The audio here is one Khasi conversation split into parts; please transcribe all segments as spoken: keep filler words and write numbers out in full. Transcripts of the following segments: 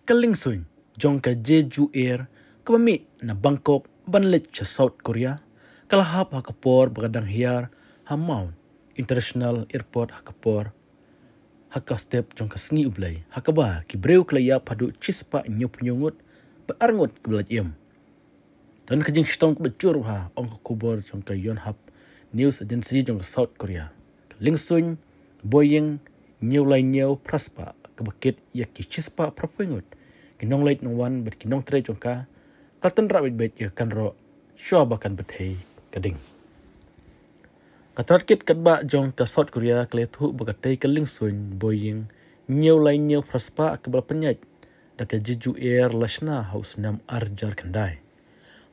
Ka liengsuiñ jong ka Jeju Air kaba mih na Bangkok ban leit sha South Korea ka la hap ha ka por ba ka dang hiar ha Maun International Airport ha ka por ha ka step jong ka sngi U Blei, ha kaba ki briew ki la ïap haduh shispah hynñiewphew ngut bad ar ngut kiba la im. Don ka jingshitom kaba jur bha, ong ka khubor jong ka Yonhap News Agency jong ka South Korea. Ka liengsuiñ Boeing hynñiew lai hynñiew phra spah kaba kit ïa ki shispah phraphew ngut ki nongleit nongwan bad ki nongtrei jong ka, ka la tynrah beit beit ïa ka kynroh shuwa ba kan bthei ka ding. Ka tnat kit katba jong ka South Korea ka la ïathuh ba katei ka liengsuiñ Boeing hynñiew lai hynñiew phra spah kaba la pynïaid da ka Jeju Air la shna ha u snem ar hajar khyndai.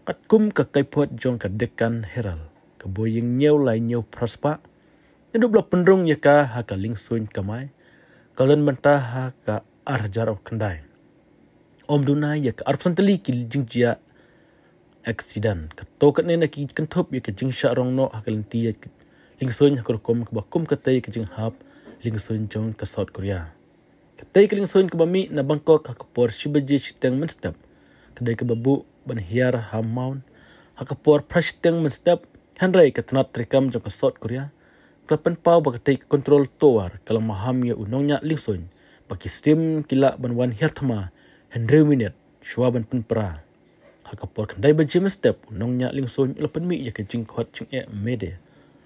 Katkum ka kaipot jong ka Deccan Herald, ka Boeing hynñiew lai hynñiew phra spah naduh ba la pynrung ïa ka ha ka liengsuiñ kamai, ka la don bynta ha ka ar hajar khyndai. Ym duna ïa ka arphew san tylli ki jingjia accident. Kato katne na ki kynthup ïa ka jingshah rong noh ha ka lynti ïa ka liengsuiñ ha ka rukom kaba kum katei ka jinghap liengsuiñ jong ka South Korea. Katei ka liengsuiñ kaba mih na Bangkok ha ka por shi baje shiteng mynstep, ka dei kaba buh ban hiar ha Maun ha ka por phra shiteng mynstep, hynrei ka tnat treikam jong ka South Korea ka la pynpaw ba katei ka control tower ka la maham ïa u nongñiah liengsuiñ ba ki sim ki lah ban wan hiar thma hynriew minit shuwa ban pynpra. Ha ka por khyndai baje mynstep, u nongñiah liengsuiñ u la pynmih ïa ka jingkhot jingeh Mayday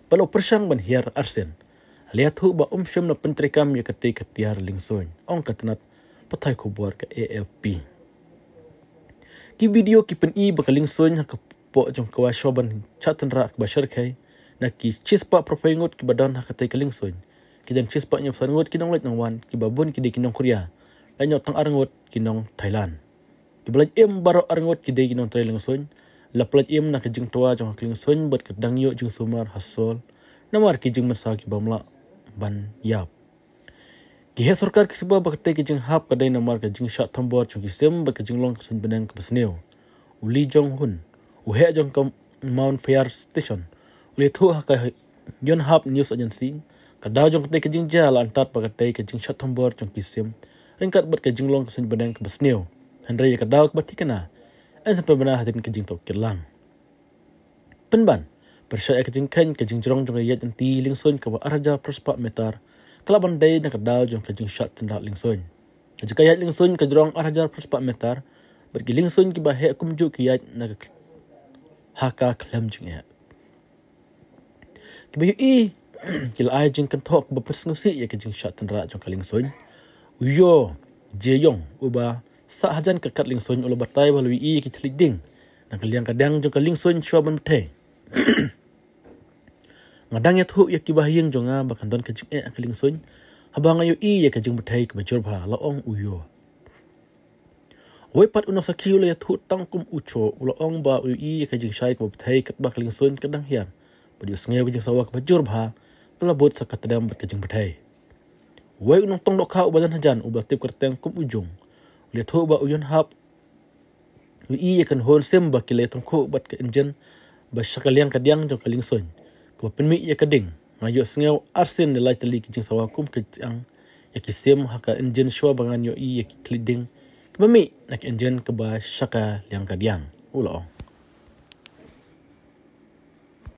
bad u la pyrshang ban hiar arsien. La ïathuh ba um shym la pyntreikam ïa katei ka tiar liengsuiñ, ong ka tnat pathai khubor ka A F P. Ki video ki pyni ba ka liengsuiñ ha ka pok jong ka wah shuwa ban shah tynrah kaba shyrkhei. Na ki shispah phraphew ngut kiba don ha katei ka liengsuiñ, ki don shispah hynñiewphew san ngut ki nongleit nongwan, kiba bun ki dei ki nong Korea, lait noh tang ar ngut ki nong Thailand. Kiba lait im baroh ar ngut ki dei ki nongtrei liengsuiñ. La pynlait im na ka jingtwa jong ka liengsuiñ bad ka dang ïoh jingsumar ha Seoul namar ki jingmynsaw kiba ym lah ban ïap. Ki heh sorkar ki suba ba katei ka jinghap ka dei namar ka jingshah thombor jong ki sim bad ka jinglong ka suiñ bneng kaba sniew. U Lee Jong Hun, u heh jong ka Maun Fire Station, u la ïathuh ha ka Yonhap News Agency, ka daw jong katei ka jingjia la antad ba katei ka jingshah thombor jong ki sim ryngkat bad ka jinglong ka suiñ bneng kaba sniew. Hynrei ïa ka daw kaba thikna, yn sa pynbna hadien ka jingtohkit lang. Pynban, pyrshah ïa ka jingkheiñ, ka jingjrong jong ka ïaid lynti liengsuiñ kaba ar hajar phra spah meter ka lah ban dei na ka daw jong ka jingshah tynrah liengsuiñ. Ka jaka ïaid liengsuiñ ka jrong ar hajar phra spah meter bad ki liengsuiñ kiba heh kumjuh ki ïaid na ka ha ka khlem jingeh. Kiba ïohi ki la ai jingkynthoh kaba pynsngewsih ïa ka jingshah tynrah jong ka liengsuiñ. U Yoo Jae Young, uba sah hajan ka kad liengsuiñ, u la batai ba u la ïohi ïa ki thylliej ding na ka liang ka diang jong ka liengsuiñ shuwa ban bthei. Nga dang ïathuh ïa kiba ha ïing jong nga ba kan don ka jingeh ha ka liengsuiñ haba nga ïohi ïa ka jingbthei kaba jur bha, la ong u Yoo. Uwei pat u nongsakhi u la ïathuh tang kum u Cho, u la ong ba u ïohi ïa ka jingshai kaba bthei katba ka liengsuiñ ka dang hiar bad u sngew ka jingsawa kaba jur bha ba la bud sa ka tdem bad ka jingbthei. Uwei u nongtong dohkha uba don hajan uba tip kyrteng kum u Jung, u la ïathuh ba u Yonhap u ïohi ïa ka nahun sim ba ki la ïatyngkhuh bad ka injin ba sha ka liang ka diang jong ka liengsuiñ, kaba pynmih ïa ka ding. Nga ïohsngew arsien ne lai tylli ki jingsawa kum ka jiang ïa ki sim ha ka injin shuwa ba ngan ïohi ïa ki thylliej ding kiba mih na ka injin kaba sha ka liang ka diang, u la ong.